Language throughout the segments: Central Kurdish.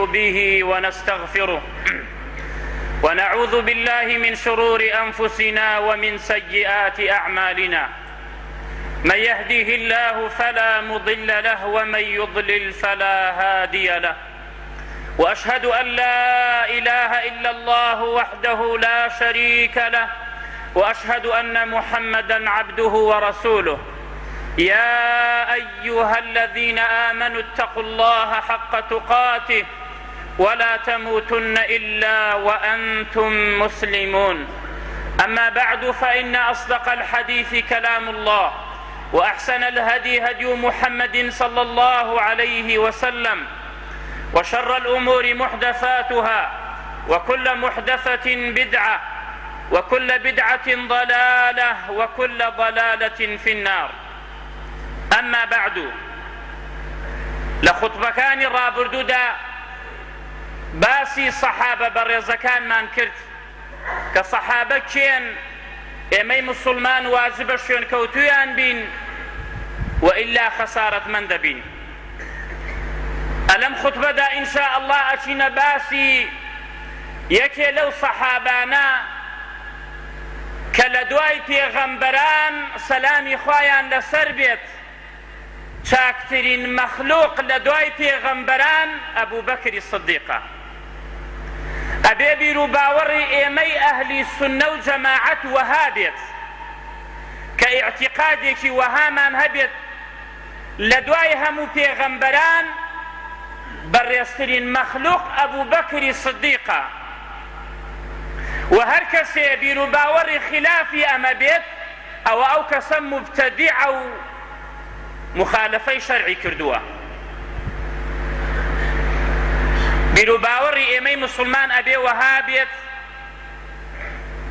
به ونستغفره ونعوذ بالله من شرور أنفسنا ومن سيئات أعمالنا من يهده الله فلا مضل له ومن يضلل فلا هادي له واشهد ان لا اله الا الله وحده لا شريك له واشهد ان محمدا عبده ورسوله يا ايها الذين امنوا اتقوا الله حق تقاته ولا تموتن الا وانتم مسلمون اما بعد فان اصدق الحديث كلام الله واحسن الهدي هدي محمد صلى الله عليه وسلم وشر الأمور محدثاتها وكل محدثة بدعة وكل بدعة ضلالة وكل ضلالة في النار أما بعد لە خوتبەکانی ڕابردوودا باسی سەحابە بەڕێزەکانمان کرد کە سەحابە کێن، ئێمەی موسوڵمان واجبە شوێنکەوتوویان بین و ئیلا خەسارەتمەند دەبین. ئە لەم خوتبەدا ان شاء اللە ئەچینە باسی یەکێ لەو سەحابانە کە لە دوای پێغەمبەران سەلامی خوایان لەسەر بێت، چاکترین مەخلوق لە دوای پێغەمبەران ئەبوبەکری سدیقە. ئەبێ بیروباوەڕی ئێمەی ئەهلی سوننە و جەماعەت وەها بێت کە ئیعتیقادێکی وەهامان هەبێت لە دوای هەموو پێغەمبەران بەڕێزترین مەخلوق ئەبوبەکری سدیقە و هەر کەسێ بیروباوەڕی خیلافی ئەمە بێت ئەوە ئەو کەسە موبتەدیعە و موخالەفەی شەرعی کردووە. بیروباوەڕی ئێمەی موسڵمان ئەبێ وەها بێت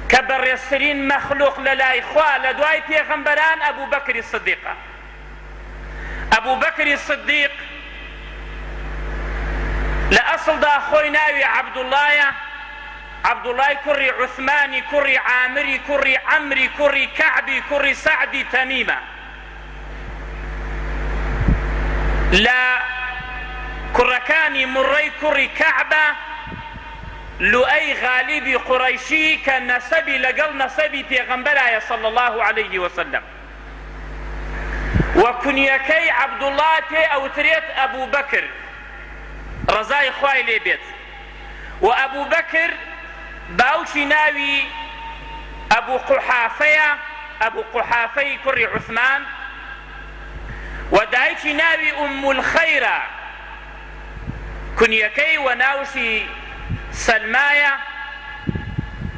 کە بەڕێزترین مەخلوق لە لای خوا لە دوای پێغەمبەران ئەبوبەکری سدیقە. ئەبوبەکری سدیق لە ئەسڵدا خۆی ناوی عەبدوڵایە، عەبدوڵای کوڕی عوسمانی کوڕی عامری کوڕی عەمری کوڕی کەعبی کوڕی سەعدی تەمیمە. لە کوڕەکانی مڕەی کوڕی کەعبە، لوئەی غالیبی قوڕەیشی کە نەسەبی لەگەڵ نەسەبی پێغەمبەرایە صلی اللە علیه وسلم. و کونیەکەی عەبدوڵا پێ ئەوترێت ئەبوبەکر ڕەزای خوای لێ بێت و ئەبوبەکر باوکی ناوی ئەبو قوحافەیە ئەبو قوحافەی کوڕی عوسمان و دایکی ناوی ئوم الخەیرە کونیەکەی و ناوشی سەلمایە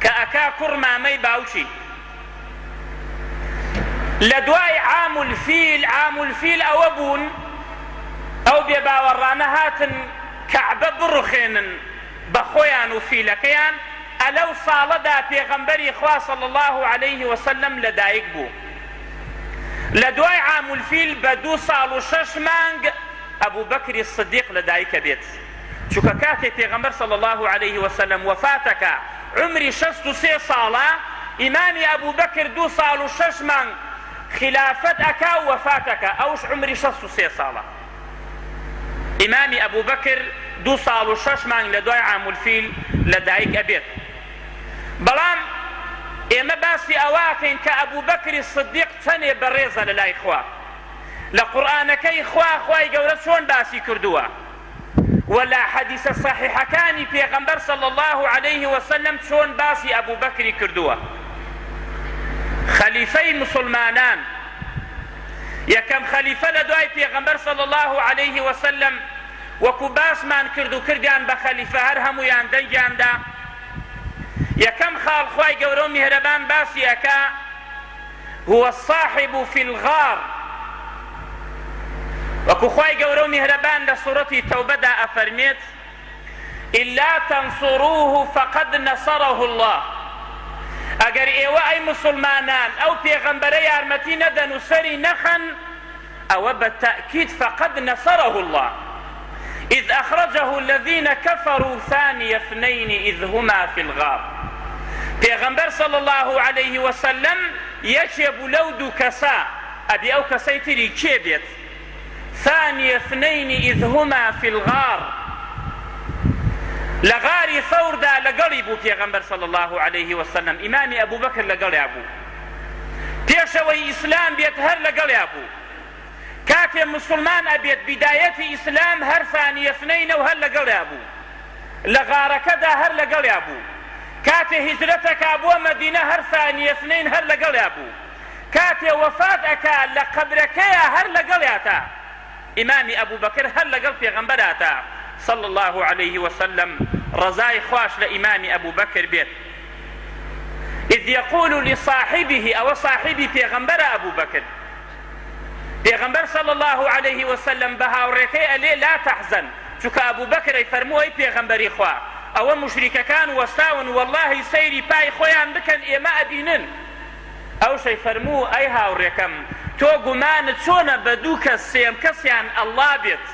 کە ئەکا کوڕ مامەی باوکی. لە دوای عام الفیل، عام الفیل ئەوە بوون ئەو بێباوەڕانە هاتن کەعبە بڕوخێنن بە خۆیان و فیلەکەیان، ئەلەو ساڵەدا پێغەمبەری خوا صلی اللە علیه وسلم لە دایک بوو. لە دوای عام الفیل بە دوو ساڵ و شەش مانگ ئەبوبەکری صدیق لە دایک ئەبێت. چونکە کاتێ پێغەمبەر صلی اللە علیه وسلم وەفاتەکا عومری 63 ساڵە، ئیمامی ئەبوبەکر دوو ساڵ و شەش مانگ خیلافەت ئەکا و وەفاتەکا ئەوش عومری 63 ساڵە. ئیمامی ئەبوبەکر دوو ساڵ و شەش مانگ لە دوای عام الفیل لە دایک ئەبێت. بەڵام ئێمە باسی ئەوە ئەکەین کە ئەبوبەکری صدیق چەنێ بەڕێزە لە لای خوا. لە قورئانەکەی خوا خوای گەورە چۆن باسی کردووە؟ و لە حەدیسە سەحیحەکانی پێغەمبەر صلی اللە علیه وسلم چۆن باسی ئەبوبەکری کردووە خەلیفەی موسڵمانان یەکەم خەلیفە لە دوای پێغەمبەر صلی اللە علیه وسلم وەکو باسمان کرد و کردیان بە خەلیفە هەر هەموویان دەنگیان دا یەکەم خاڵ خوای گەورە و میهرەبان باسی ئەکا هو الصاحب فی الغار وەکو خوای گەورە و میهرەبان لە سوڕەتی تەوبەدا ئەفەرمێت الا تنصروه فقد نصره اللە ئەگەر ئێوە ئەی موسڵمانان ئەو پێغەمبەرە یارمەتی نەدەن و سەری نەخەن ئەوە بە تەئکید فقد نصره اللە اذ اخرجه الذین کفروا ثانی اثنین اذ هما فی الغار پێغەمبەر صلی اللە علیه وسلم یەکێ بوو لەو دوو کەسە ئەبێ ئەو کەسەی تری کێ بێت ثانی اثنین اذ هما فی الغار. لە غاری ثەوردا لەگەڵی بوو پێغەمبەر صلی اللە علیه وسلم ئیمامی ئەبوبەکر لەگەڵیا بوو پێشەوەی ئیسلام بێت هەر لەگەڵیا بوو کاتێ موسڵمان ئەبێت بیدایەتی ئیسلام هەر ثانیە اثنینە و هەر لەگەڵیا بوو لە غارەکەدا هەر لەگەڵیا بوو کاتێ هیجرەتەکا بۆ مەدینە هەر ثانیە اثنین هەر لەگەڵیا بوو کاتێ وەفات ئەکا لە قەبرەکەیا هەر لەگەڵیاتا ئیمامی ئەبوبەکر هەر لەگەڵ پێغەمبەراتا صلی اللە علیه وسلم ڕەزای خواش لە ئیمامی ئەبوبەکر بێت اذ یقول لصاحبه ئەوە صاحبی پێغەمبەرە ئەبوبەکر پێغەمبەر صلی اللە علیه وسلم بە هاوڕێکەی ئەلێ لا تحزن چونکە ئەبوبەکر ئەی فەرموو ئەی پێغەمبەری خوا ئەوە موشریکەکان وەستاون وەڵاهی سەیری پای خۆیان بکەن ئێمە ئەبینن ئەوش ئەی فەرموو ئەی هاوڕێکەم تۆ گومانت چۆنە بە دوو کەس سێیەم کەسیان اللە بێت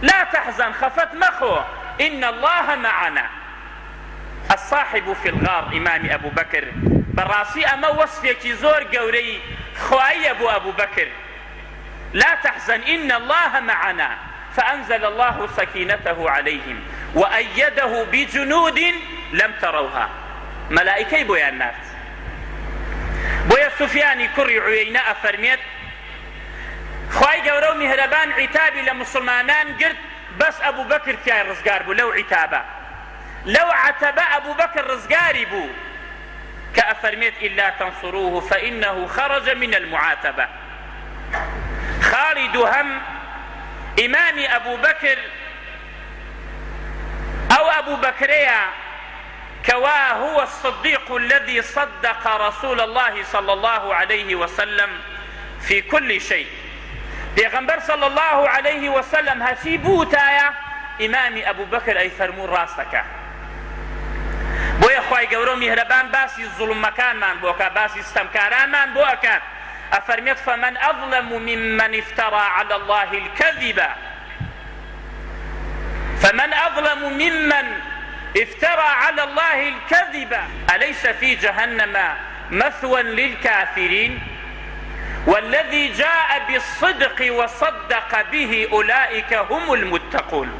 لا تحزن خەفەت مەخۆ ان اللە معنا الصاحب فی الغار ئیمامی ئەبو بەکر بەڕاستی ئەمە وەسفێکی زۆر گەورەی خواییە بۆ ئەبو بەکر لا تحزن ان اللە معنا فانزل اللە سکینته علیهم وایده بجنود لم تروها مەلائیکەی بۆیان نارد بۆیە سوفیانی کوڕی عویەینە ئەفەرمێت خوای گەورە و میهرەبان عیتابی لە موسڵمانان گرت بەس ئەبوبەکر تیای ڕزگار بوو لەو عیتابە لەو عەتەبە ئەبوبەکر ڕزگاری بوو کە ئەفەرمێت الا تنصروه فانه خرج من المعاتبە خاڵی دووهەم ئیمامی ئەبوبەکر ئەو ئەبوبەکرەیە کەوا هو الصدیق الذی صدق رسول اللە صلی اللە علیه وسلم فی کل شیء پێغەمبەر صلی اللە علیه وسلم هەرچی بووتایە ئیمامی ئەبوبەکر ئەیفەرموو ڕاستەکا بۆیە خوای گەورە و میهرەبان باسی زوڵمەکانمان بۆ ئەکات باسی ستەمکارانمان بۆ ئەکات ئەفەرمێت فمن اظلم ممن افتری علی اللە الکذب فمن اظلم ممن افتری علی اللە الکذب الیس فی جهنم مثوی للکافرین والذی جاء بالصدق وصدق به اولئک هم المتقون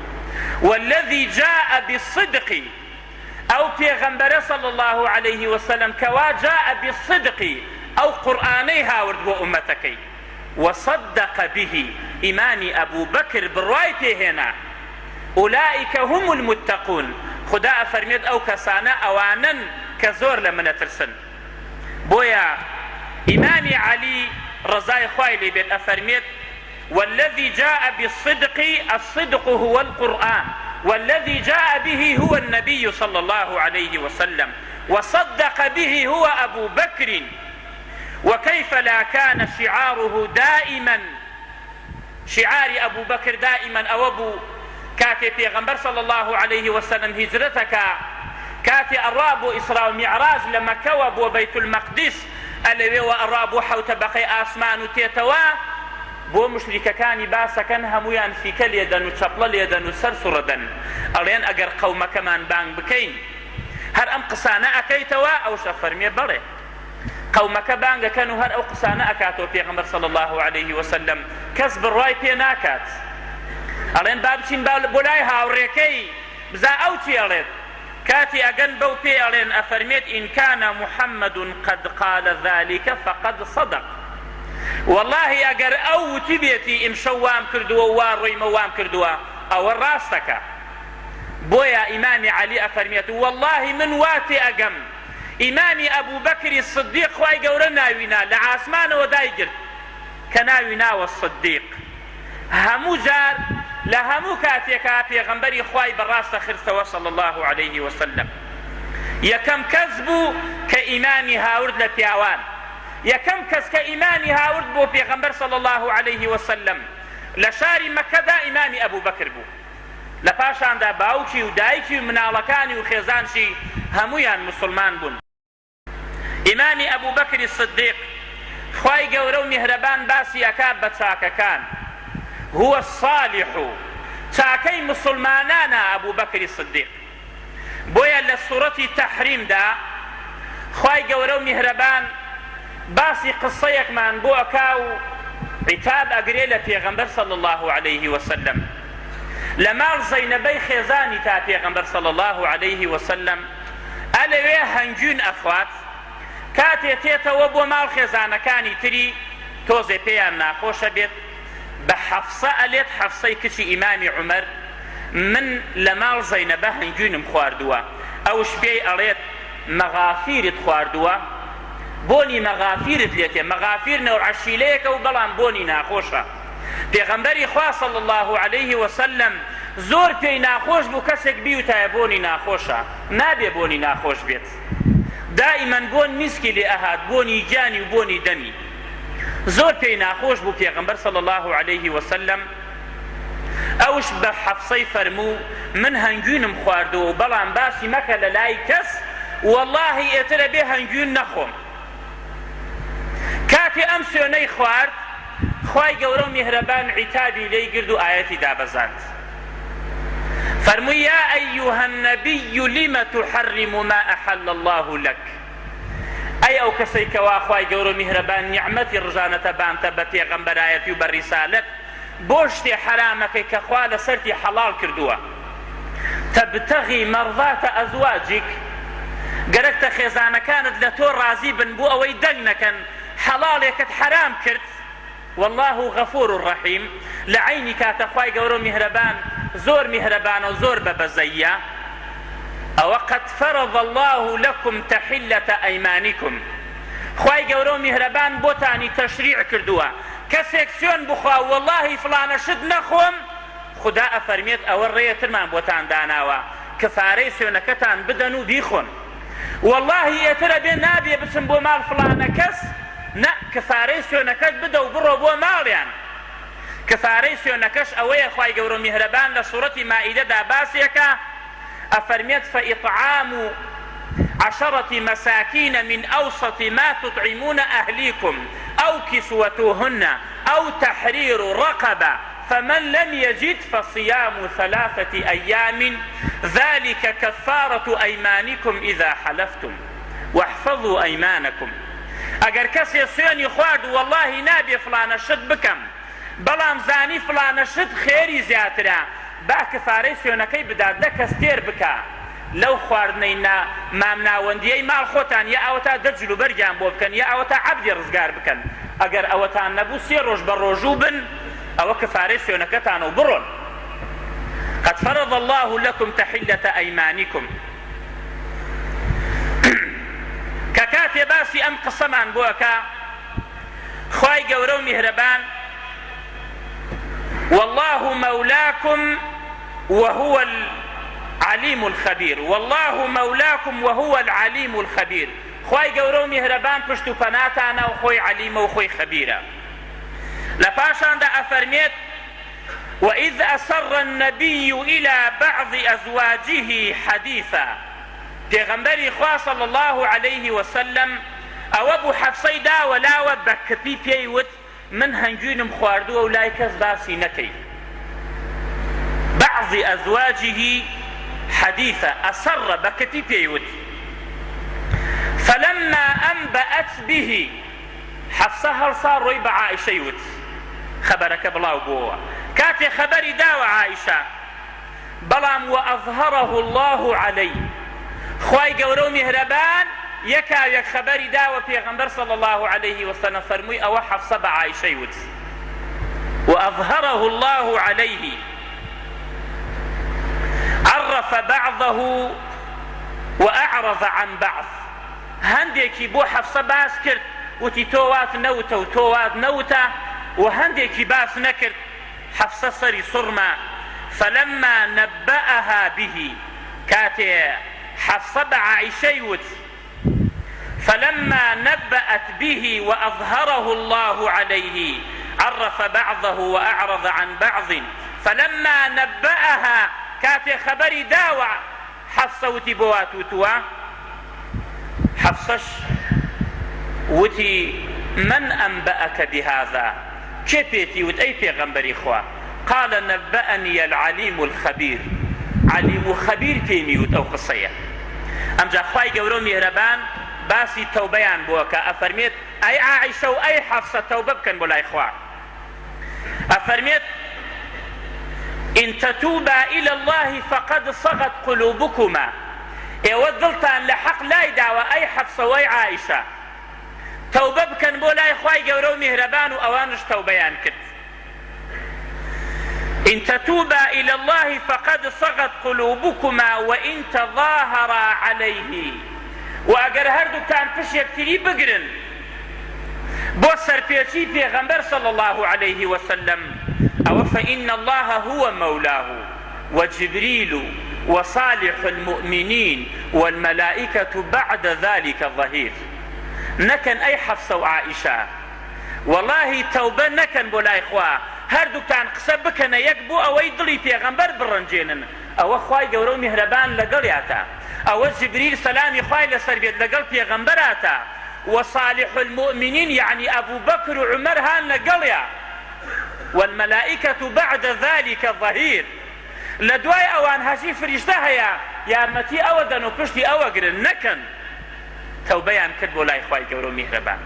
والذی جاء بالصدق ئەو پێغەمبەرە صلی اللە علیه وسلم کەوا جاء بالصدق ئەو قورئانەی هاورد بۆ ئوممەتەکەی وصدق به ئیمامی ئەبو بەکر بڕوای پێ هێنا اولئک هم المتقون خودا ئەفەرمێت ئەو کەسانە ئەوانەن کە زۆر لە من ئەترسن بۆیە ئیمامی عەلی ڕەزای خوای لێ بێت ئەفەرمێت والذی جاء بالصدق الصدق هو القرآن والذی جاء به هو النبی صلی اللە علیه وسلم وصدق به هو ابو بکر وکیف لا کان شعاره دائما شیعاری ئەبو بەکر دائیمەن ئەوە بوو کاتێ پێغەمبەر صلی اللە علیه وسلم هیجرەت ئەکا کاتێ ئەڕا بۆ ئیسرا و میعراج لە مەکەوە بۆ بەیت المەقدس ئەلەوێوە ئەڕا بۆ حەوتەبەقەی ئاسمان و تێتەوە بۆ موشریکەکانی باسەکەن هەموویان فیکە لێدەن و چەپڵە لێدەن و سەر سوڕەدەن ئەڵێن ئەگەر قەومەکەمان بانگ بکەین هەر ئەم قسانە ئەکەیتەوە ئەوش ئەفەرمێ بەڵێ قەومەکە بانگ ئەکەن و هەر ئەو قسانە ئەکاتەوە پێغەمبەر صلی اللە علیه وسلم کەس بڕوای پێ ناکات ئەڵێن با بچین با بۆ لای هاوڕێکەی بزا ئەو چی ئەڵێت کاتی ئەگەن بەو پێ ئەڵێن ئەفەرمێت إن كان محمد قد قال ذلك فقد صدق واللهی ئەگەر ئەو وتبێتی ئیمشەو وام کردووە و وا ڕۆیمە وام کردووە ئەوە ڕاستەکە بۆیە ئیمامی عەلی ئەفەرمێت واللهی من وا تێ ئەگەم ئیمامی ئەبو بەکری سدیق خوای گەورە ناوی نا لە عاسمانەوە دایگرت کە ناوی ناوە سدیق هەموو جار لە هەموو کاتێکا پێغەمبەری خوای بە ڕاستە خرتەوە صلی اللە علیه وسلم یەکەم کەس بوو کە ئیمانی هاورد لە پیاوان یەکەم کەس کە ئیمانی هاورد بۆ پێغەمبەر صلی اللە علیه وسلم لە شاری مەکەدا ئیمامی ئەبو بەکر بوو لە پاشاندا باوکی و دایکی و مناڵەکانی و خێزانشی هەموویان موسڵمان بوون. ئیمامی ئەبوبەکری سدیق خوای گەورە و میهرەبان باسی ئەکات بە چاکەکان، هو الصالح، چاکەی موسڵمانانە ئەبوبەکری سدیق. بۆیە لە سورەتی تەحریمدا خوای گەورە و میهرەبان باسی قسەیەکمان بۆ ئەکا و عیتاب ئەگرێ لە پێغەمبەر صلی اللە علیه وسلم. لە ماڵ زەینەبەی خێزانی تا پێغەمبەر صلی اللە علیه وسلم ئەلەوێ هەنگوین ئەخوات کاتێ تێتەوە بۆ ماڵ خێزانەکانی تری تۆزێ پێیان ناخۆشە بێت بە حەفسە ئەلێت حەفسەی کچی ئیمامی عومەر من لە ماڵ زەینەبە هەنگوینم خواردووە ئەوش پێی ئەڵێت مەغافیرت خواردووە بۆنی مەغافیرت لێ تێ مەغافیر نەوعە شیلەیەکە و بەڵام بۆنی ناخۆشە پێغەمبەری خوا صلی اللە علیه وسلم زۆر پێی ناخۆش بوو کەسێک بیوتایە بۆنی ناخۆشە نابێ بۆنی ناخۆش بێت دائیمەن بۆن میسکی لێ ئەهات بۆنی گیانی و بۆنی دەمی زۆر پێی ناخۆش بوو پێغەمبەر صلی اللە علیه وسلم ئەوش بە حەفسەی فەرموو من هەنگوینم خواردووە و بەڵام باسی مەکە لە لای کەس وەڵاهی ئێتر ئەبێ هەنگوین نەخۆم کاتێ ئەم سوێنەی خوارد خوای گەورە و میهرەبان عیتابی لێی گرد و ئایەتی دابەزاند فەرمووی یا ایها النبی لم تحرم ما احل الله لک ئەی ئەو کەسەی کەوا خوای گەورە و میهرەبان نیعمەتی ڕژانەتە بانتە بە پێغەمبەرایەتی و بە ڕیسالەت بۆ شتێ حەرامەکەی کە خوا لەسەرتی حەڵاڵ کردووە تبتغی مرضات ازواجک گەرەکتە خێزانەکانت لە تۆ ڕازی بن بۆ ئەوەی دەنگ نەکەن حەڵاڵێکت حەرام کرد واللە غفور رحیم لە عەینی کاتە خوای گەورەو میهرەبان زۆر میهرەبانەو زۆر بە بەزەییە ئەوە قد فرض اللە لکم تحلة ایمانکم خوای گەورەو میهرەبان بۆتانی تەشریع کردووە کەسێک سوێن بخوا وەڵاهی فڵانە شت نەخۆم خودا ئەفەرمێت ئەوە ڕێ ترمان بۆتان داناوە کفارەی سوێنەکەتان بدەن و بیخۆن وەڵاهی ئێتر ئەبێ نابێ بچم بۆ ماڵ فڵانە کەس نا کفارەی سوێنەکەت بدە و بڕۆ بۆ ماڵیان کفارەی سوێنەکەش ئەوەیە خوای گەورە و میهرەبان لە سوڕەتی مائیدەدا باسیەکا ئەفەرمێت فإطعام عشرة مساکین من اوسط ما تطعمون اهلیکم او کسوتهن او تحریر رقبە فمن لم یجد فصیام ثلاثة ایام ذلک کفارة ایمانکم اذا حلفتم واحفظوا ایمانکم ئەگەر کەسێ سوێنی خوارد وەڵاهی نابێ فڵانە شت بکەم بەڵام زانی فڵانە شت خێری زیاترە با کفارەی سوێنەکەی بدات دە کەس تێر بکا لەو خواردنەی نا مامناوەندیەی ماڵ خۆتان یا ئەوەتا دە جلوبەرگیان بۆ بکەن یا ئەوەتا عەبدی ڕزگار بکەن ئەگەر ئەوەتان نەبوو سێ ڕۆژ بە ڕۆژوو بن ئەوە کفارەی سوێنەکەتانە و بڕۆن قد فرض الله لكم تحلة أيمانكم کە کاتێ باسی ئەم قسەمان بۆ ئەکا خوای گەورە و میهرەبان واللە مولاکم وهو العلیم الخبیر واللە مولاکم وهو العلیم الخبیر خوای گەورە و میهرەبان پشت و پەناتانە و خۆی عەلیمە و خۆی خەبیرە لە پاشاندا ئەفەرمێت وإذ أسر النبي إلى بعض أزواجه حديثا پێغەمبەری خوا صلی اللە علیه وسلم ئەوە بوو حەفسەی داوە لاوە بە کپی پێی وت من هەنگوینم خواردووە و لای کەس باسی نەکەی بعض ازواجه حدیثا اسر بە کپی پێی وت فلما انبأت به حەفسە هەڵسا ڕۆی بە عائیشەی وت خەبەرەکە بڵاو بۆوە کاتێ خەبەری داوە عائیشە بەڵام وأظهره اللە علیه خوای گەورە و میهرەبان یەکاویەک خەبەری داوە پێغەمبەر صلی اللە علیه وسلم فەرمووی ئەوە حەفسە بە عائیشەی وت وأظهره اللە علیه عرف بعضه وأعرض عن بعض هەندێکی بۆ حەفسە باس کرد وتی تۆ وات نەوتە و تۆ وات نەوتە و هەندێکی باس نەکرد حەفسە سەری سوڕما، فلما نبأها به، کاتێ حەفسە بە عائیشەی وت، فلما نبأت به وأظهره اللە علیه عرف بعضه وأعرض عن بعض، فلما نبأها کاتێ خەبەری داوە حەفسە وتی بۆ وات وتووە؟ حەفسەش وتی من انبأک بهذا کێ پێتی وت ئەی پێغەمبەری خوا؟ قال نبأنی العلیم الخبیر عەلیم و خەبیر پێمی وت ئەو قسەیە. ئەمجا خوای گەورە و میهرەبان باسی تەوبەیان بۆ ئەکا ئەفەرمێت ئەی عائیشە و ئەی حەفسە تەوبە بکەن بۆ لای خوا. ئەفەرمێت. ان تتوبا الی اللە فقد صغت قلوبکما، ئێوە دڵتان لە حەق لایداوە ئەی حەفسە و ئەی عائیشە، تەوبە بکەن بۆ لای خوای گەورە و میهرەبان و ئەوانش تەوبەیان کرد. ان تتوبا الی اللە فقد صغت قلوبکما وان تظاهرا علیه، وە ئەگەر هەردووکتان پشت یەکتری بگرن بۆ سەرپێچی پێغەمبەر صلی اللە علیه وسلم ئەوە فان اللە هو مولاه وجبریل وصالح المومنین والملائکە بعد ذلک ظهیر. نەکەن ئەی حەفسە و عائیشە وەڵاهی تەوبە نەکەن بۆ لای خوا هەردووکتان قسە بکەنە یەک بۆ ئەوەی دڵی پێغەمبەر بڕەنجێنن ئەوە خوای گەورە و میهرەبان لەگەڵیاتە ئەوە جبریل سەلامی خوای لەسەر بێت لەگەڵ پێغەمبەراتە وصالح المومنین یەعنی ئەبوبەکر و عومەر هان لەگەڵیا والملائکە بعد ذلک ظهیر لەدوای ئەوان هەرچی فریشتە هەیە یارمەتی ئەوە دەن و پشتی ئەوە گرن نەکەن تەوبەیان کرد بۆ لای خوای گەورە و میهرەبان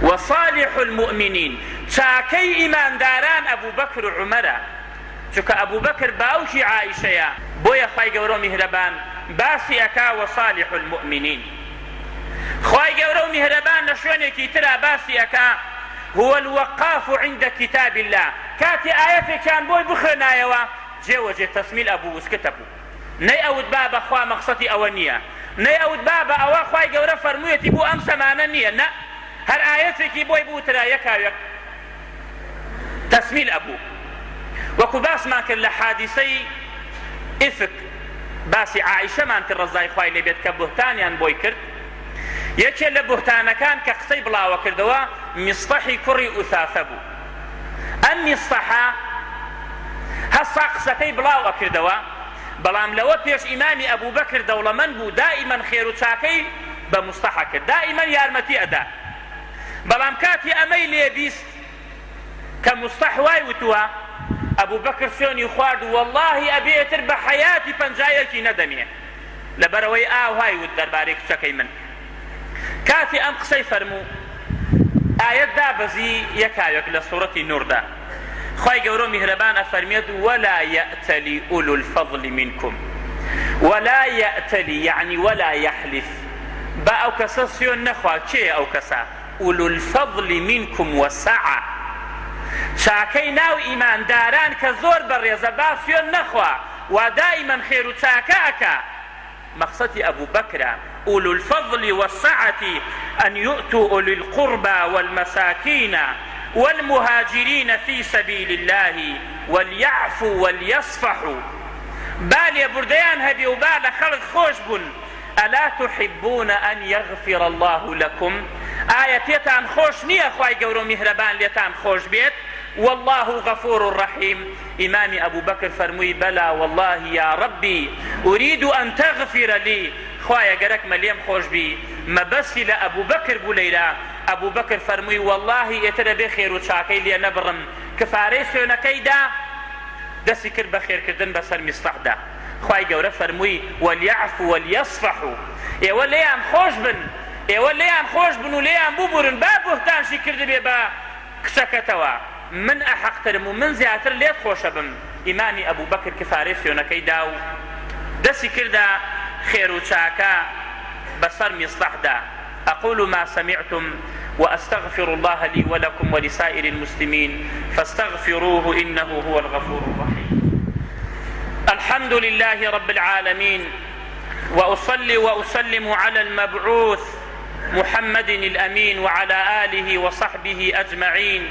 وصالح المومنین چاکەی ئیمانداران ئەبوبەکر و عومەرە چونکە ئەبوبەکر باوکی عائیشەیە بۆیە خوای گەورە و میهرەبان باسی ئەکا وصالح المومنین خوای گەورە و میهرەبان لە شوێنێکی ترا باسی ئەکا هو الوقاف عند کتاب اللە کاتێ ئایەتێکیان بۆی بخوێنایەوە جێوەجێ تەسمیل ئەبوو وسکت ئەبوو نەی ئەوت بابە خوا مەقسەتی ئەوە نیە نەی ئەوت بابە ئەوە خوای گەورە فەرموویەتی بۆ ئەم زەمانە نیە نە هەر ئایەتێکی بۆی بوترا یەکاویەک تەسمیل ئەبوو وەکو باسمان کرد لە حادیسەی ئیفک باسی عائیشەمان کرد ڕەزای خوای لێ بێت کە بوهتانیان بۆی کرد یەکێ لە بوهتانەکان کە قسەی بڵاوە کردەوە میسطەحی کوڕی ئوثاثە بوو ئەم میسطەحە هەستا قسەکەی بڵاو ئەکردەوە بەڵام لەوە پێش ئیمامی ئەبوبەکر دەوڵەمەند بوو دائیمەن خێر و چاکەی بە مستەحە کرد دائیمەن یارمەتی ئەدا بەڵام کاتی ئەمەی لێ بیست کە مستەح وای وتووە ئەبوبەکر سوێنی خوارد وەڵاهی ئەبێ ئیتر بە حەیاتی پەنجایەکی نەدەمێ لەبەرئەوەی ئاوهای وت دەربارەی کچەکەی من کاتی ئەم قسەی فەرموو ئایەت دابەزی یەکاوێک لە سورەتی نوردا خوای گەورە و میهرەبان ئەفەرمێت ولا یەئتەلی اولو الفضل منکم ولا یەئتەلی یەعنی ولا یحلف با ئەو کەسە سوێن نەخوا کێیە ئەو کەسە اولو الفضل منکم والسعە چاکەی ناو ئیمانداران کە زۆر بەڕێزە با سوێن نەخوا وا دائیمەن خێر و چاکە ئەکا مەقسەتی ئەبو بەکرە، اولو الفضل والسعة ان یؤتوا اولی القربی والمساکین والمهاجرین فی سبیل اللە ولیعفوا ولیصفحوا با لێبوردەیان هەبێ و با لە خەڵک خۆش بن، الا تحبون ان یغفر اللە لکم ئایا پێتان خۆش نییە خوای گەورە و میهرەبان لێتان خۆش بێت، واللە غفور رحیم. ئیمامی ئەبو بەکر فەرمووی، بەلا وەڵاهی یا ربی ارید ان تغفر لی، خوایە گەرەکمە لێم خۆش بی، مەبەستی لە ئەبو بەکر بوو لەیرە، ئەبو بەکر فەرمووی، وەڵاهی ئێتر ئەبێ خێر و چاکەی لێ نەبڕم، کفارەی سوێنەکەی دا، دەستی کرد بە خێرکردن بەسەر میسطەحدا، خوای گەورە فەرمووی، ولیعفو ولیصفحو، ئێوە لێیان خۆش بن، ئێوە لێیان خۆش بن و لێیان ببورن، با بوهتانشی کردبێ بە کچەکەتەوە من ئەحەقترم و من زیاتر لێت خۆشەبم، ئیمامی ئەبوبەکر کفارەی سوێنەکەی دا و دەستی کردە خێر و چاکە بەسەر میسطەحدا، اقول ما سمعتم واستغفر اللە لی ولکم ولسائر المسلمین فاستغفروه انه هو الغفور الرحیم. الحمد لله رب العالمین واصلی واسلم علی المبعوث محمد الأمين وعلى آله وصحبه أجمعين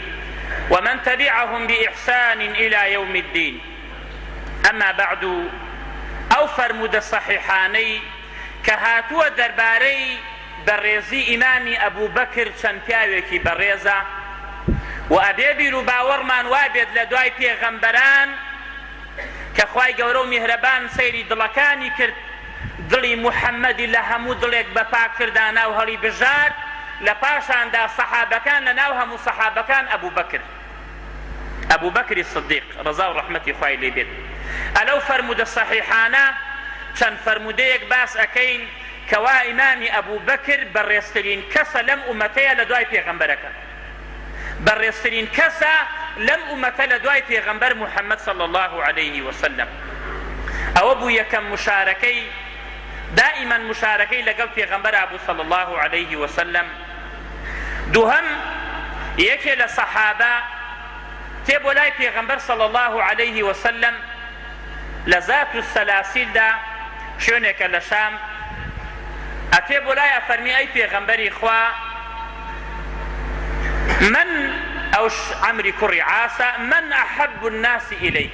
ومن تبعهم بإحسان إلى يوم الدين أما بعد ئەو فەرموودە صەحیحانەی کە هاتووە دەربارەی بەڕێزی ئیمامی ئەبوبەکر چەند پیاوێکی بەڕێزە و ئەبێ بیروباوەڕمان وابێت لە دوای پێغەمبەران کە خوای گەورە و میهرەبان سەیری دڵەکانی کرد دڵی موحەممەدی لە هەموو دڵێک بە پاکتر دانا و هەڵی بژارد، لە پاشاندا سەحابەکان لە ناو هەموو سەحابەکان ئەبوبەکر، ئەبوبەکری سدیق، ڕەزا و ڕەحمەتی خوای لێ بێت. ئەلەو فەرموودە سەحیحانە چەند فەرموودەیەک باس ئەکەین کەوا ئیمامی ئەبوبەکر بەڕێزترین کەسە لەم ئومەتەیە لە دوای پێغەمبەرەکە. بەڕێزترین کەسە لەم ئومەتە لە دوای پێغەمبەر محمد صلی اللە علیه وسلم. ئەوە بوو یەکەم مشارەکەی دائیما مشارەکەی لەگەڵ پێغەمبەرا بوو صلی اللە علیه وسلم. دووهەم یەکێ لە سەحابە تێ بۆ لای پێغەمبەر صلی اللە علیه وسلم لە ذات السلاسیلدا شوێنێکە لە شام ئەتێ بۆ لای ئەفەرمی ئەی پێغەمبەری خوا من ئەوش عەمری کوڕی عاسە من احب الناس الیک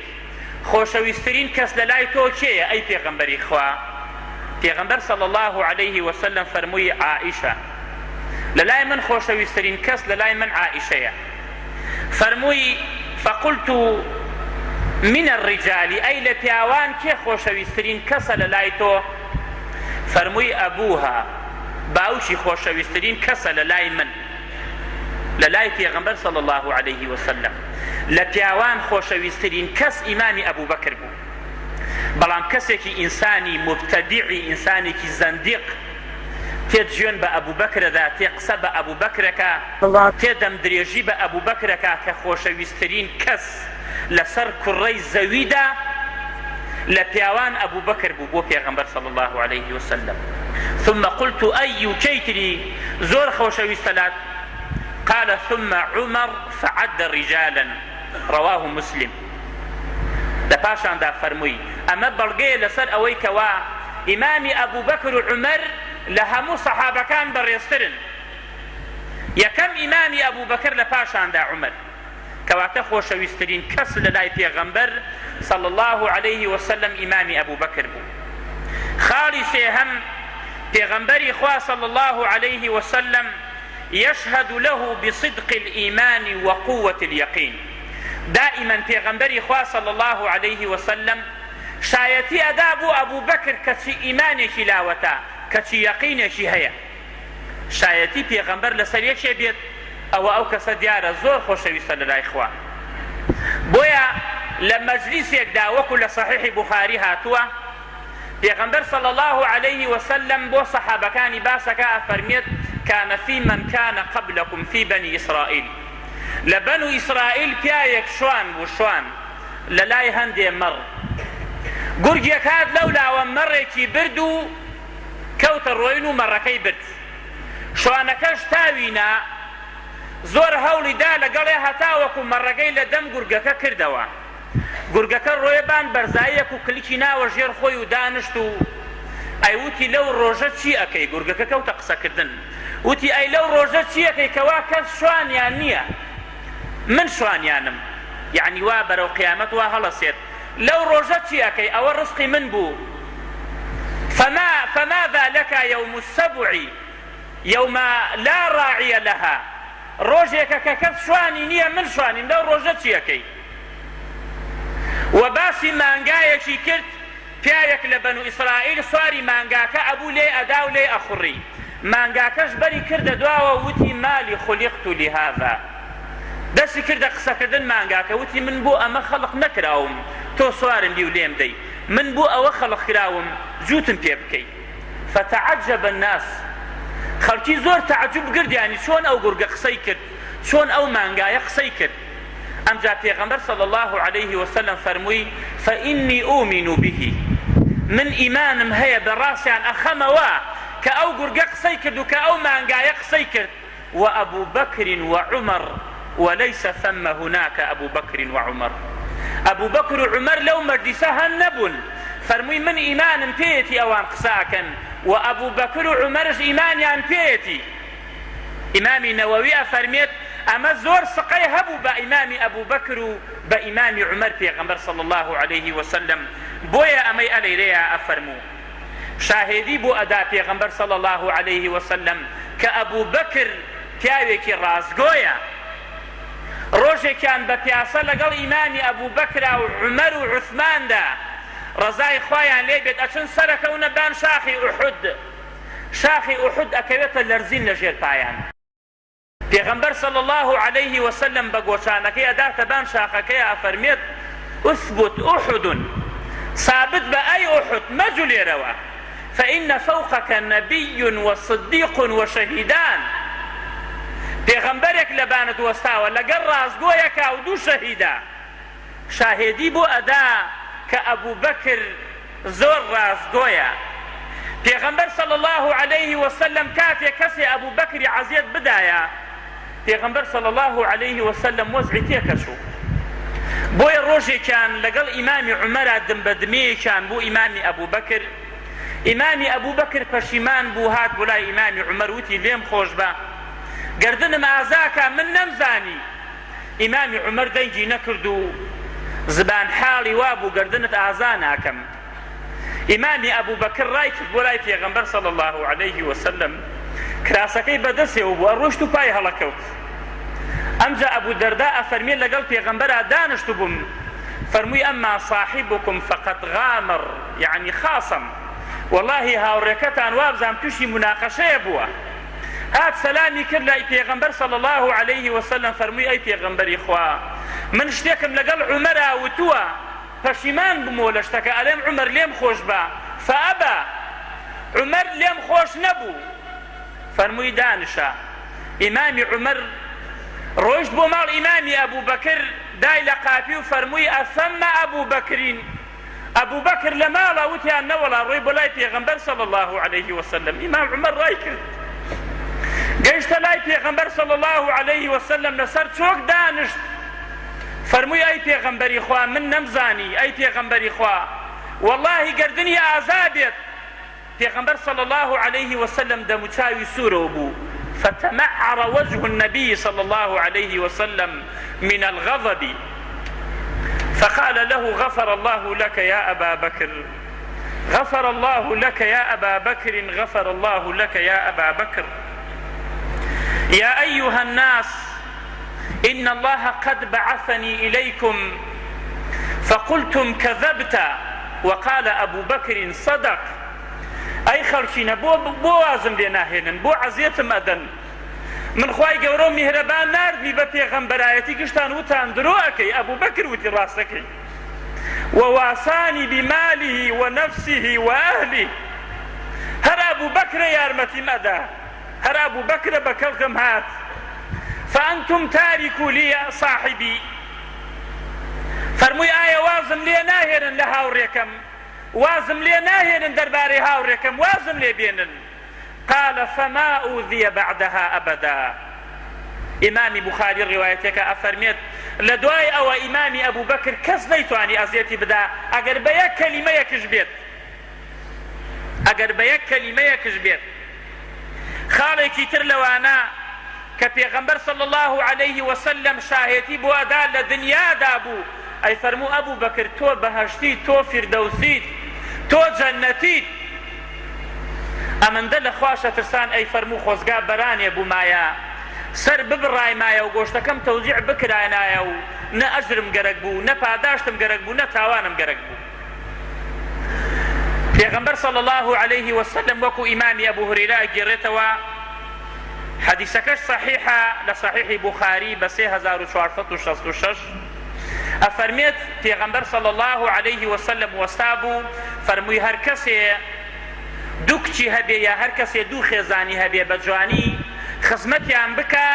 خۆشەویسترین کەس لە لای تۆ کێیە ئەی پێغەمبەری خوا؟ پێغەمبەر صلی اللە علیه وسلم فەرمووی عائیشە لە لای من خۆشەویسترین کەس لە لای من عائیشەیە فەرمووی فقلت من الرجال ئەی لە پیاوان کێ خۆشەویسترین کەسە لە لای تۆ؟ فەرمووی ئەبوها باوکی خۆشەویسترین کەسە لە لای من. لە لای پێغەمبەر صلی اللە علیه وسلم لە پیاوان خۆشەویسترین کەس ئیمامی ئەبوبەکر بوو بەڵام کەسێکی ئینسانی موبتەدیعی ئینسانێکی زەندیق تێت جوێن بە ئەبوبەکرەدا تێ قسە بە ئەبوبەکرەکا تێ دەمدرێژی بە ئەبوبەکرەکا کە خۆشەویسترین کەس لەسەر کوڕەی زەویدا لە پیاوان ئەبوبەکر بوو بۆ پێغەمبەر صلی اللە علیه وسلم ثم قلت ای کەی تری زۆر خۆشەویستە لات قال ثم عمر فعد رجالا رواه مسلم لە پاشاندا فەرمووی ئەمە بەڵگەیە لەسەر ئەوەی کەوا ئیمامی ئەبوبەکر و عومەر لە هەموو سەحابەکان بەڕێزترن یەکەم ئیمامی ئەبوبەکر لە پاشاندا عومەر کەواتە خۆشەویسترین کەس لەلای پێغەمبەر صلی اللە علیه وسلم ئیمامی ئەبوبەکر بوو. خاڵی سێهەم، پێغەمبەری خوا صلی اللە علیه وسلم یشهد له بصدق الایمان وقوة الیقین دائما پێغەمبەری خوا صلی اللە علیه وسلم شایەتی ئەدا بۆ ئەبوبەکر کە چ ئیمانێکی لاوەتە کە چ یەقینێکی هەیە. شایەتی پێغەمبەر لەسەر یەکێ بێت ئەوە ئەو کەسە دیارە زۆر خۆشەویستە لەلای خوا بۆیە لە مەجلیسێکدا وەکو لە صحیحی بوخاری هاتووە پێغەمبەر صلی الله علیه وسلم بۆ سەحابەکانی باسەکە ئەفەرمێت کان فی من کان قبلکم فی بنی ئیسرائیل لە بەنو ئیسرائیل پیاوێک شوان بوو شوان لە لای هەندێ مەڕ گورگێک هات لەولاوە مەڕێکی برد و کەوتە ڕۆین و مەڕەکەی برد. شوانەکەش تاوی نا، زۆر هەوڵی دا لەگەڵێ هەتاوەکو مەڕەکەی لە دەم گورگەکە کردەوە. گورگەکە ڕۆیە بان بەرزاییەک و کلکی ناوە ژێر خۆی و دانشت و ئەی وتی لەو ڕۆژە چی ئەکەی؟ گورگەکە کەوتە قسەکردن وتی ئەی لەو ڕۆژە چی ئەکەی کەوا کەس شوانیان نییە؟ من شوانیانم. یەعنی وا بەرەو قیامەت وا هەڵەسێت. لەو ڕۆژە چی ئەکەی ئەوە ڕزقی من بوو فما فماذا لک یوم السبع یوم لا راعی لها ڕۆژێکە کە کەس شوانی نییە من شوانیم لەو ڕۆژە چی ئەکەی وە باسی مانگایەکی کرد پیاوێک لە بەنو ئیسرائیل سواری مانگاکە ئەبوو لێی ئەدا و لێی ئەخوڕی، مانگاکەش بەری کردە دواوە وتی مالی خلیقت لهذا دەستی کردە قسەکردن مانگاکە وتی من بۆ ئەمە خەڵق نەکراوم تۆ سوارم بی و لێم دەی من بۆ ئەوە خەڵق کراوم جووتم پێ بکەی فتعجب الناس خەڵکی زۆر تەعجوب گردیانی چۆن ئەو گورگە قسەی کرد چۆن ئەو مانگایە قسەی کرد ئەمجا پێغەمبەر صلی اللە علیه وسلم فەرمووی، فانی اومن به، من ئیمانم هەیە بە ڕاستیان ئەخەمەوە کە ئەو گورگە قسەی کرد و کە ئەو مانگایە قسەی کرد، وابو بکر وعمر وليس ثم هناک ابو بکر وعمر، ئەبوبەکر و عومەر لەو مەجلیسە هەن نەبوون، فەرمووی من ئیمانم پێیەتی ئەوان قسە ئەکەن و ئەبوبەکر و عومەرش ئیمانیان پێیەتی. ئیمامی نەوەوی ئەفەرمێت، ئەمە زۆر سقەی هەبوو بە ئیمامی ئەبوبەکر و بە ئیمامی عومەر پێغەمبەر صلی اللە علیه وسلم بۆیە ئەمەی ئەلەیرەیا ئەفەرموو شاهێدی بۆ ئەدا پێغەمبەر صلی اللە علیه وسلم کە ئەبوبەکر پیاوێکی ڕاستگۆیە ڕۆژێکیان بە پیاسە لەگەڵ ئیمامی ئەبوبەکرا و عومەر و عوسماندا ڕەزای خوایان لێ بێت ئەچن سەرەکەونە بان شاخی ئوحود شاخی ئوحود ئەکەوێتە لەرزین لە ژێر پایان. پێغەمبەر صلی اللە علیه وسلم بە گۆچانەکەی ئەداتە بان شاخەکەیا ئەفەرمێت، اثبت احد، سابت بە ئەی ئوحود مەجولێرەوە، فان فوقک نبی و صدیق و شهیدان. پێغەمبەرێک لە بانت وەستاوە لەگەڵ ڕاستگۆیەکا و دوو شەهیدا شاهێدی بۆ ئەدا کە ئەبوبەکر زۆر ڕاستگۆیە. پێغەمبەر صلی اللە علیه وسلم کاتێ کەسێ ئەبوبەکری عەزێت بدایە پێغەمبەر صلی اللە علیه وسلم وەزعی تێکەچوو. بۆیە ڕۆژێکیان لەگەڵ ئیمامی عومەرا دم بە دمەیەکیان بوو ئیمامی ئەبوبەکر ئیمامی ئەبوبەکر پەشیمان بوو هات بۆ لای ئیمامی عومەر وتی لێم خۆشبە گەردنم ئازاکە من نەمزانی ئیمامی عومەر دەنگی نەکرد و زبان حاڵی وابوو گەردنت ئازا ناکەم. ئیمامی ئەبوبەکر ڕای کرد بۆ لای پێغەمبەر صلی اللە علیه وسلم کراسەکەی بەدەسێەوە بوو ئەڕۆشت و پای هەڵەکەوت. ئەمجا ئەبو دەردا ئەفەرمێ لەگەڵ پێغەمبەرا دانشتبووم فەرمووی اما صاحبکم فقد غامر یعنی خاصم وەڵاهی هاوڕێکەتان وابزانم تووشی موناقەشەیە بووە. هات سەلامی کرد لای پێغەمبەر صلی اللە علیه وسلم فەرمووی ئەی پێغەمبەری خوا من شتێکم لەگەڵ عومەرا وتووە پەشیمان بوومەوە لە شتەکە ئەلێم عومەر لێم خۆش بە فأبا عومەر لێم خۆش نەبوو فەرمووی دانشە ئیمامی عومەر ڕۆیشت بۆ ماڵ ئیمامی ئەبوبەکر دای لە قاپی و فەرمووی ئەثم ئەبوبەکرین ئەبوبەکر لە ماڵە وتیان نەوەڵا ڕۆی بۆ لای پێغەمبەر صلی اللە علیه وسلم ئیمام عومەر ڕای کرد گەیشتە لای پێغەمبەر صلی اللە علیه وسلم لەسەر چۆک دانشت فەرمووی ئەی پێغەمبەری خوا من نەمزانی ئەی پێغەمبەری خوا وەڵاهی گەردنی ئازا بێت پێغەمبەر صلی اللە علیه وسلم دەموچاوی سوورەوە بوو، فتمعر وجه النبی صلی اللە علیه وسلم من الغضب فقال له غفر اللە لک یا ابا بکر غفر اللە لک یا ابا بکر غفر اللە لک یا ابا بکر یا ایها الناس ان اللە قد بعثنی الیکم فقلتم کذبت وقال ابو بکر صدق ئەی خەڵکینە بۆ بۆ وازم لێ ناهێنن بۆ عەزێتم ئەدەن من خوای گەورە و میهرەبان ناردمی بە پێغەمبەرایەتی گشتان وتان درۆ ئەکەی ئەبو بەکر وتی ڕاستەکەی وواسانی بماله ونفسه وأهله هەر ئەبو بەکرە یارمەتیم ئەدا هەر ئەبو بەکرە بە کەڵکم هات فانتم تارکو لی صاحبی فەرمووی ئایا وازم لێ ناهێنن لە هاوڕێکەم وازم لێ ناهێنن دەربارەی هاوڕێکەم وازم لێ بێنن قال فما اوذی بعدها ابدا ئیمامی بوخاری ڕیوایەتەکە ئەفەرمێت لە دوای ئەوە ئیمامی ئەبوو بەکر کەس نەیتوانی ئەزیەتی بدا ئەگەر بە یەک کەلیمەیەکش بێت ئەگەر بە یەک کەلیمەیەکش بێت. خاڵێکی تر لەوانە کە پێغەمبەر صلی اللە علیه وسلم شاهێتی بۆ ئەدا لە دنیادا بوو ئەیفەرموو ئەبوو بەکر تۆ بەهەشتیت تۆ فیردەوسیت تۆ جەنەتیت ئەمەندە لە خواش ئەترسان ئەیفەرموو خۆزگا بەرانێ بوومایە سەر ببڕایمایە و گۆشتەکەم تەوزیع بکراینایە و نە ئەجرم گەرەک بوو نە پاداشتم گەرەک بوو نە تاوانم گەرەک بوو. پێغەمبەر صلی اللە علیه وسلم وەکو ئیمامی ئەبو هورەیرە ئەگێڕێتەوە حەدیسەکەش صحیحە لە صحیحی بوخاری بە 3466 ئەفەرمێت پێغەمبەر صلی اللە علیه وسلم وەستا بوو فەرمووی هەر کەسێ دوو کچی هەبێ یا هەر کەسێ دوو خێزانی هەبێ بە جوانی خزمەتیان بکا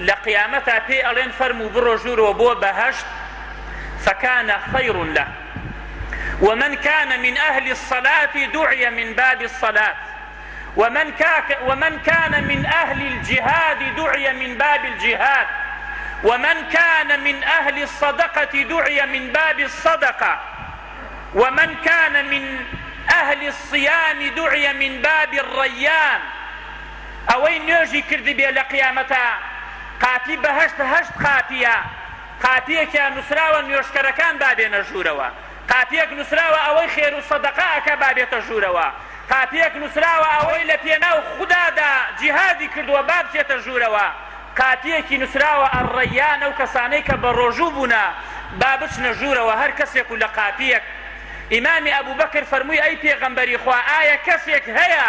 لە قیامەتا پێی ئەڵێن فەرموو بڕۆ ژوورەوە بۆ بەهەشت فکان خیر له ومن کان من اهل الصلاة دعی من باب الصلاة ومن, ومن كان من أهل الجهاد دعي من باب الجهاد ومن كان من أهل الصدقة دعي من باب الصدقة ومن كان من أهل الصيام دعي من باب الريان ئەوەی نوێژی کردبێ لە قیامەتا قاپی بەهەشت هەشت قاپیە قاپیەکیان نوسراوە نوێژکەرەکان با بێنە ژوورەوە، قاپیەک نوسراوە ئەوەی خێرو سەدەقە ئەکا با بێتە ژوورەوە، قاپیەک نوسراوە ئەوەی لە پێناو خودادا جیهادی کردووە با بچێتە ژوورەوە، قاپیەکی نوسراوە الریان ئەو کەسانەی کە بەڕۆژوو بوونە با بچنە ژوورەوە هەر کەسێک و لە قاپیەک. ئیمامی ئەبوبەکر فەرمووی ئەی پێغەمبەری خوا ئایا کەسێک هەیە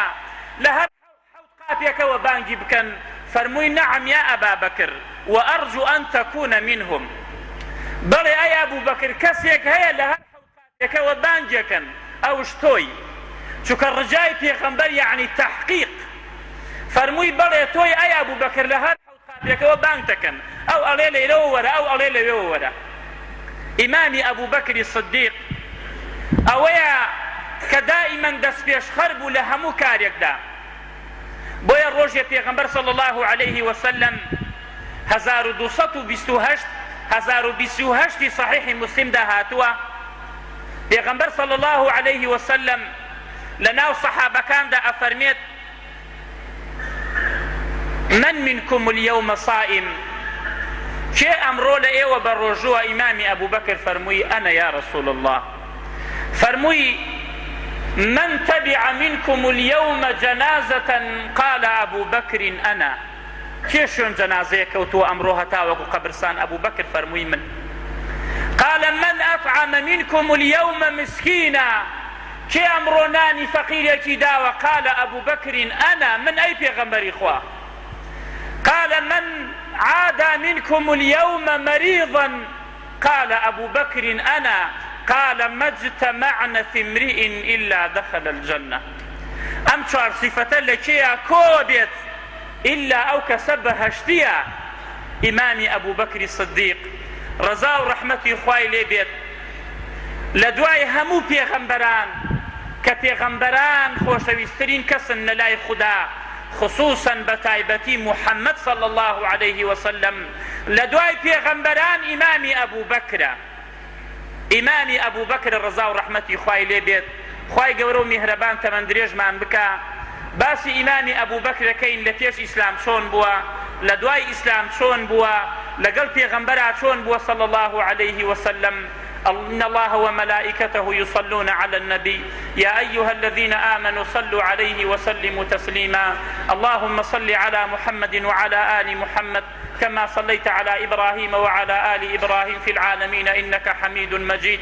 لە هەر حەوت قاپیەکەوە بانگی بکەن، فەرمووی، نعم یا ابا بکر و ارجو ان تکون منهم، بەڵێ ئەی ئەبو بەکر کەسێک هەیە لە هەر حەوت قاپیەکەوە بانگێکەن ئەوش تۆی، چونکە ڕجای پێغەمبەر یەعنی تەحقیق، فەرمووی، بەڵێ تۆی ئەی ئەبو بەکر لە هەر حەوت. پێکەوە بانگ دەکەن، ئەو ئەڵێ لەیرەوە وەرە، ئەو ئەڵێ لەوێوە وەرە. ئیمامی ئەبوبەکری سدیق ئەوەیە کە دائیمەن دەستپێشخەر بوو لە هەموو کارێکدا، بۆیە ڕۆژێ پێغەمبەر صلی اللە علیه وسلم 1228 1028 ی صحیح مسلمدا هاتووە، پێغەمبەر صلی اللە علیه وسلم لە ناو صەحابەکاندا ئەفەرمێت، من منکم الیوم صائم، کێ ئەمڕۆ لە ئێوە بە ڕۆژووە؟ ئیمامی ئەبوبەکر فەرمووی، انا یا رسول اللە. فەرمووی، من تبع منکم الیوم جنازە قال ابو بکر انا، کێ شوێن جەنازەیەک کەوتووە ئەمڕۆ هەتاوەکو قەبرسان؟ ئەبوبەکر فەرمووی، من. قال من اطعم منکم الیوم مسکینا، کێ ئەمڕۆ نانی فەقیرێکی داوە؟ قال ابو بکر انا، من ئەی پێغەمبەری خوا. قال من عادی منکم الیوم مریضا، قال ابو بکر انا، قال ما اجتمعن فی امرئ الا دخل الجنە. ئەم چوار سیفەتە لە کێیا کۆوە بێت ئیلا ئەو کەسە بەهەشتیە. ئیمامی ئەبو بەکری سدیق ڕەزا و ڕەحمەتی خوای لێ بێت لە دوای هەموو پێغەمبەران کە پێغەمبەران خۆشەویسترین کەسن لە لای خودا خصوصا بە تایبەتی محمد صلی اللە علیه وسلم لە دوای پێغەمبەران ئیمامی ئەبو بەکرە. ئیمامی ئەبو بەکر ڕەزا و ڕەحمەتی خوای لێ بێت، خوای گەورە و میهرەبان تەمەن درێژمان بکا، باسی ئیمامی ئەبو بەکر ئەکەین لە پێش ئیسلام چۆن بووە، لە دوای ئیسلام چۆن بووە، لەگەڵ پێغەمبەرا چۆن بووە صلی اللە علیه وسلم، ان اللە وملائکته یصلون علی النبی یا ایها الذین آمنوا صلوا علیه وسلموا تسلیما اللهم صل علی محمد وعلی آل محمد كما صليت على إبراهيم وعلى آل إبراهيم في العالمين إنك حميد مجيد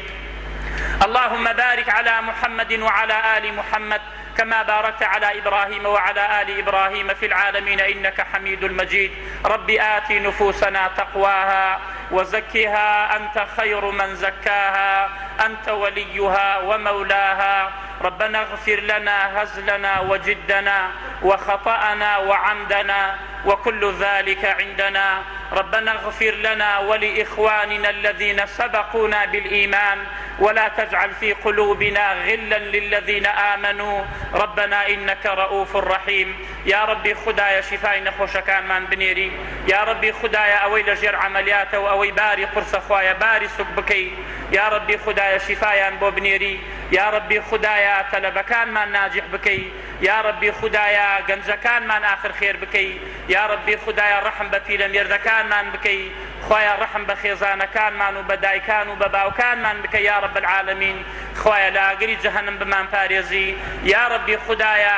اللهم بارك على محمد وعلى آل محمد كما باركت على إبراهيم وعلى آل إبراهيم في العالمين إنك حميد مجيد رب آت نفوسنا تقواها وزكها أنت خير من زكاها أنت وليها ومولاها ربنا اغفر لنا هزلنا وجدنا وخطأنا وعمدنا وكل ذلك عندنا ربنا اغفر لنا ولإخواننا الذين سبقونا بالإيمان ولا تجعل في قلوبنا غلا للذين آمنوا ربنا إنك رؤوف رحيم یا ربی خودایە شیفای نەخۆشەکانمان بنێری یا ربی خودایە ئەوەی لە ژێر عەمەلیاتە و ئەوەی باری قورسە خوایە باری سوک بکەی یا ربی خودایە شیفایان بۆ بنێری یا ربی خودایە تەلەبەکانمان ناجح بکەی یاڕەبی خودایە گەنجەکانمان ئاخر خێر بکەی یاڕەبی خودایە ڕەحم بە پیرەمێردەکانمان بکەی خوایە ڕەحم بە خێزانەکانمان و بە دایکان و بە باوکانمان بکە یاڕەب العالمین خوایە لە ئاگری جەهەنم بمان پارێزی یاڕەبی خودایە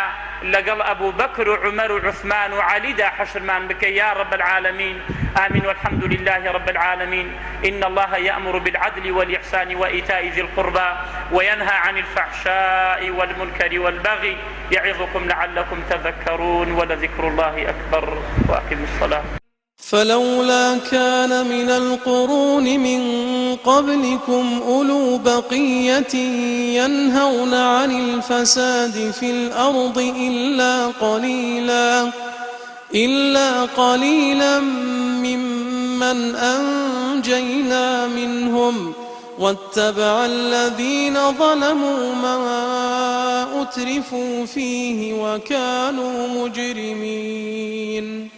لەگەڵ ئەبو بەکر و عومەر و عوسمان و عەلیدا حەشرمان بکەی یاڕەب العالمین آمین والحمد لله رب العالمین إن الله يأمر بالعدل والإحسان وإيتاء ذي القربى وينهى عن الفحشاء والمنكر والبغي يعظكم لعلكم تذكرون ولذكر الله أكبر وأقم الصلاة. فلولا كان من القرون من قبلكم أولو بقية ينهون عن الفساد في الأرض إلا قليلا إلا قليلا ممن أنجينا منهم واتبع الذين ظلموا ما أترفوا فيه وكانوا مجرمين.